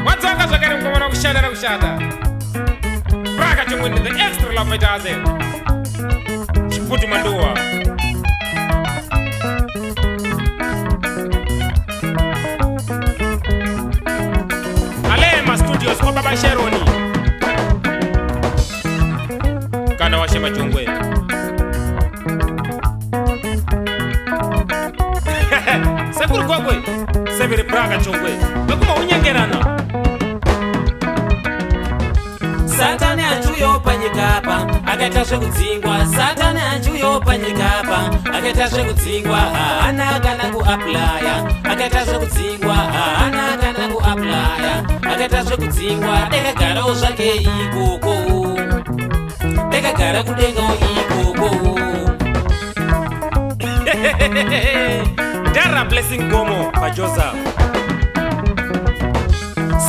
Wadzoka zvakare mukomana kushanda nekushanda. Braka Chongwe the extra love fighters. Chiputu Manduwa. Alema Studios kwa Baba Sheroni. Kana washe Machongwe. Sekuru Gogwe, Severe Braka Chongwe. Bakuma unyengerana. Satani achiuyo panyika apa akaita zvekudzingwa. Satani achiuyo panyika apa akaita zvekudzingwa. Haana kana kuaplaya akaita zvekudzingwa. Haana kana kuaplaya akaita zvekudzingwa. Dekagarawo zvake ikoko, dekagara kudengawo ikoko. Dara Blessing Gomo Bajoza.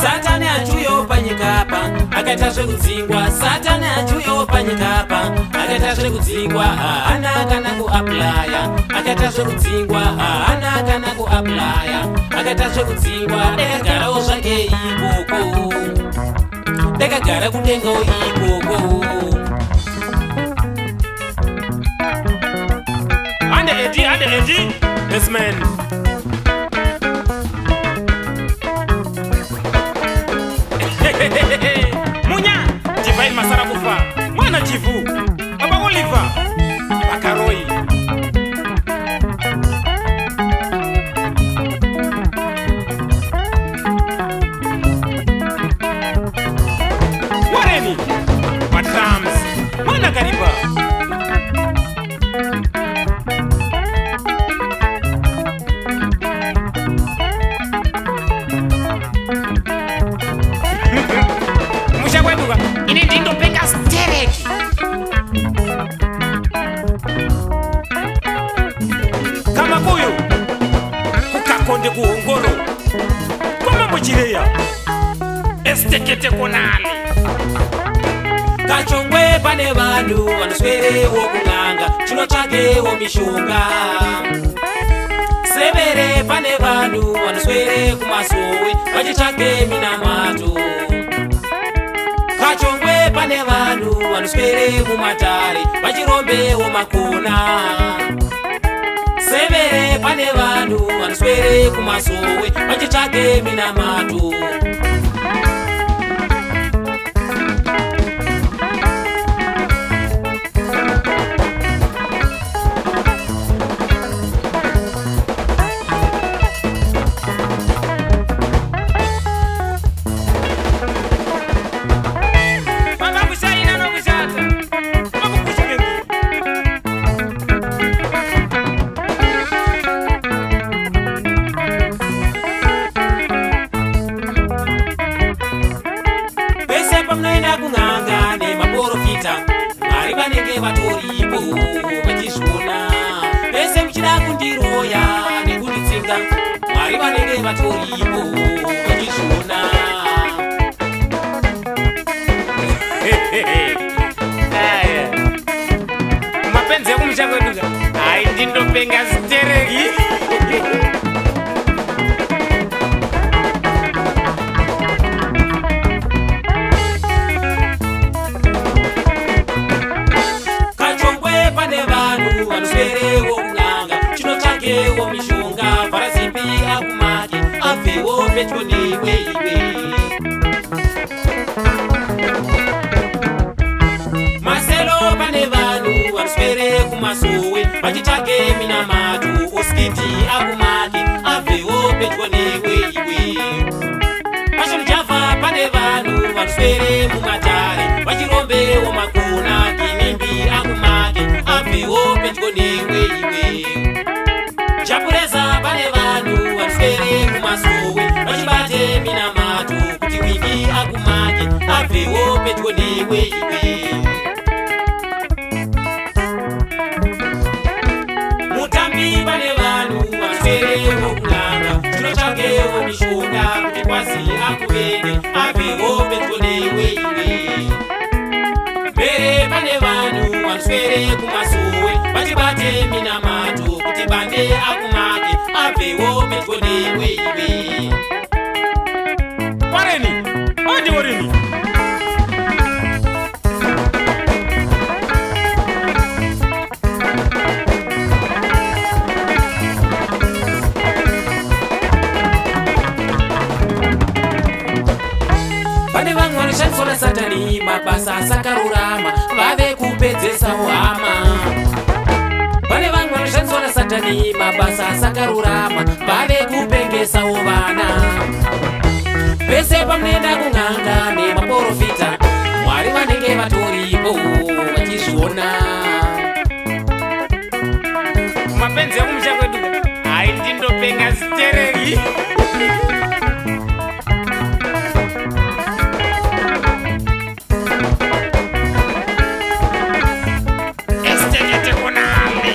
Satani achiuyo panyika apa akaita zvekudzingwa. Satani achiuyo panyika apa akaita zvekudzingwa. Haana kana kuaplaya akaita zvekudzingwa. Haana kana kuaplaya akaita zvekudzingwa. Dekagarawo zvake ikoko, dekagara kudengawo ikoko. Ande Eddie, ande Eddie, this man. Munya, Divine Masara kufa, mwana Chivu, Baba Oliver, Bakaroi. Wareni, Matrams, mwana Kariba. Ini ndindopenga stereki. Kamakuyu kukakonde kuhongoro kwamambo chireya estekete konale. Kachongwe pane vanhu vanoswerewo kun'anga chinotsvakewo mishonga. Severe pane vanhu vanoswere kumasowe vachitsvake minamato. Kachongwe pane vanhu vanoswere mumatare vachirombewo makona. Severe pane vanhu vanoswere kumasowe vachitsvake minamato. Pamunoenda kun'anga nemaporofita, Mwari vanenge vatoripo vachizviona. Pese muchida kundiroya nekunditsinga, Mwari vanenge vatoripo vachizviona. Mapenzi ekumusha kwedu hai ndindopenga stereki. Pane vanhu vanoswerewo kun'anga chinotsvakewo mishonga. Vharasimbi akumake abvewo pedyo newe iwe. Maselo pane vanhu vanoswere kumasowe vachitsvake minamato. Oskiti akumake abvewo pedyo newe iwe. Passion Java pane vanhu vanoswere mumatare vachirombewo makona. Kinimbi akumake abvewo pedyo newe iwe. Chapureza pane vanhu vanoswere kumasowe vachibate minamato kuti wingi akumake abvewo pedyo newe iwe. Mutambi pane vanhu vanoswerewo kun'anga chinotsvakewo mishonga kuti kwazi akuvenge abvewo pedyo newe iwe. Mbere pane vanhu vanoswere kumasowe vachibate minamato kuti bande akumake abvewo pedyo newe iwe. Woreni. Odi woreni. Pane vamwe vanoshandiswa nasatani mabasa asakarurama vave kupedzesawo hama. Pane vamwe vanoshandiswa nasatani mabasa asakarurama vave kupengesawo vana. Pese pamunoenda kun'anga nemaporofita, Mwari vanenge vatoripo vachizviona. Mapenzi ekumusha kwedu hai ndindopenga zitereri. Estekete kunami.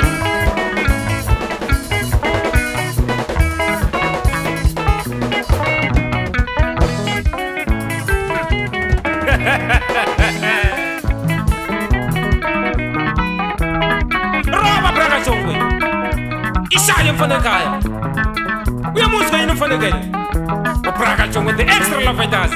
Rova braka chongwe. Ishaye mfanekaya. Uyamuzwa yini mfanekaya? Braka chongwe the extra love fighters.